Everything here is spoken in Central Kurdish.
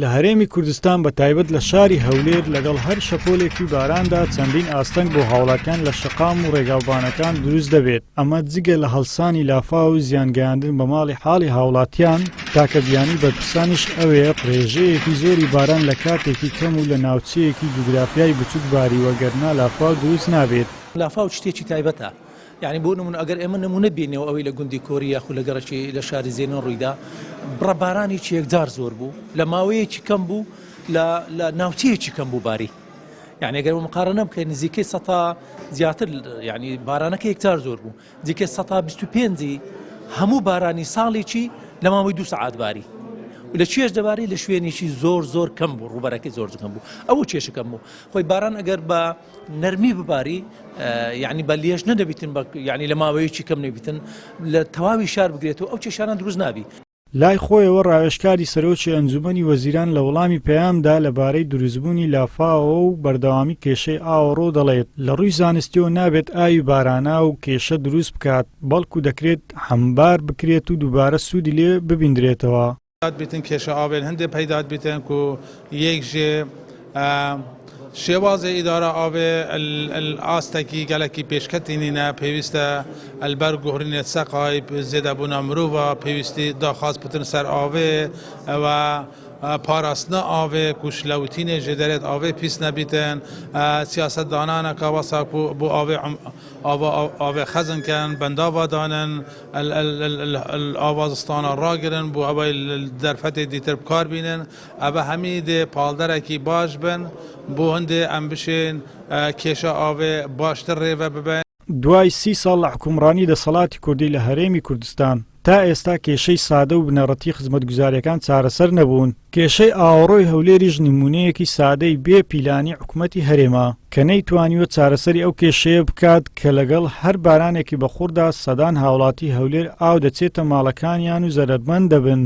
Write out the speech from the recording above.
لە هەرێمی کوردستان بە تایبەت لە شاری هەولێر لەگەڵ هەر شەپۆلێکی باراندا چەندین ئاستەنگ بۆ هاوڵاتیان لە شەقام و ڕێگاوبانەکان دروست دەبێت، ئەمە جگە لە هەڵسانی لافاو و زیان گەیاندن بە ماڵی حاڵی هاوڵاتیان، تاکە بیانووی بەرپرسانیش ئەوەیە ڕێژەیەکی زۆری باران لە کاتێکی کەم و لە ناوچەیەکی جوگرافیای بچوک باریوە گەرنا لافاو دروست نابێت. لافاو شتێکی تایبەتە یانی بۆ نمونە ئەگەر ئێمە نمونە بینەوە ئەوەی لە گوندی کۆری یاخود لە گەڕەکی لە شاری زێنۆ ڕوویدا بڕە بارانێکی یەکجار زۆر بوو لە ماوەیەکی کەم بوو لە لە ناوچەیەکی کەم بوو باری یعنی ئەگەر مقارنە بکەین نزیکەی سەتا زیاتر یعنی بارانەکە یەکجار زۆر بوو نزیکەی سەتا 25 هەموو بارانی ساڵێکی لە ماوەی دوو سەعات باری لە چێش دەباری لە شوێنێکی زۆر زۆر کەم بوو ڕووبەرەکەی زۆر کەم بوو ئەوە کێشەکەم بوو خۆی باران ئەگەر بە نەرمی بباری یعنی بە لێژنە دەبیتن بە یعنی لە ماوەیەکی کەم نەبیتن لە تەواوی شار بگرێتەوە ئەو کێشانە دروست نابی. لای خۆیەوە ڕاوێژکاری سەرۆکی ئەنجومەنی وەزیران لە وەڵامی پەیامدا لەبارەی دروستبوونی لافاوەوە و بەردەوامی کێشەی ئاوەڕۆ دەڵێت، لە ڕووی زانستیەوە نابێت ئاوی باراناو کێشە دروست بکات، بەڵکو دەکرێت حەمبار بکرێت و دووبارە سوودی لێ ببیندرێتەوە. بیتن کێشە ئاوێن هەندێ پەیداد بیتن کو یەک ژێ شێوازێ ئیدارە ئاوێ ئاستەکی گەلەکی پێشکەتی نینە پێویستە ئەلبەر گۆڕینێت سەقای زێدەبوونا مرۆڤە پێویستی داخواز پتن سەر ئاوێ و پاراستنە ئاوێ کو شلەوتینێ ژێ دەرێت ئاوێ پیس نەبیتن سیاسەت دانانەکە وەسا کو بۆ ئاوێ ئاوێ خەزن کەن بەنداڤا دانن ئاوا زستانە ڕاگرن بۆ ئەوەی دەرفەتێ دیتر بکار بینن ئەڤە هەمی دێ پاڵدەرەکی باش بن بۆ هندێ ئەم بشێن کێشە ئاوێ باشتر ڕێڤە ببەن. دوای سی ساڵ لە حوکمڕانی دەسەڵاتی کوردی لە هەرێمی کوردستان، تا ئێستا کێشەی سادە و بنەڕەتی خزمەتگوزارییەکان چارەسەر نەبوون، کێشەی ئاوەڕۆی هەولێریش نموونەیەکی سادەی بێ پیلانی حکومەتی هەرێمە کە نەیتوانیوە چارەسەری ئەو کێشەیە بکات کە لەگەڵ هەر بارانێکی بەخوڕدا سەدان هاوڵاتی هەولێر ئاو دەچێتە ماڵەکانیان و زەرەرمەند دەبن.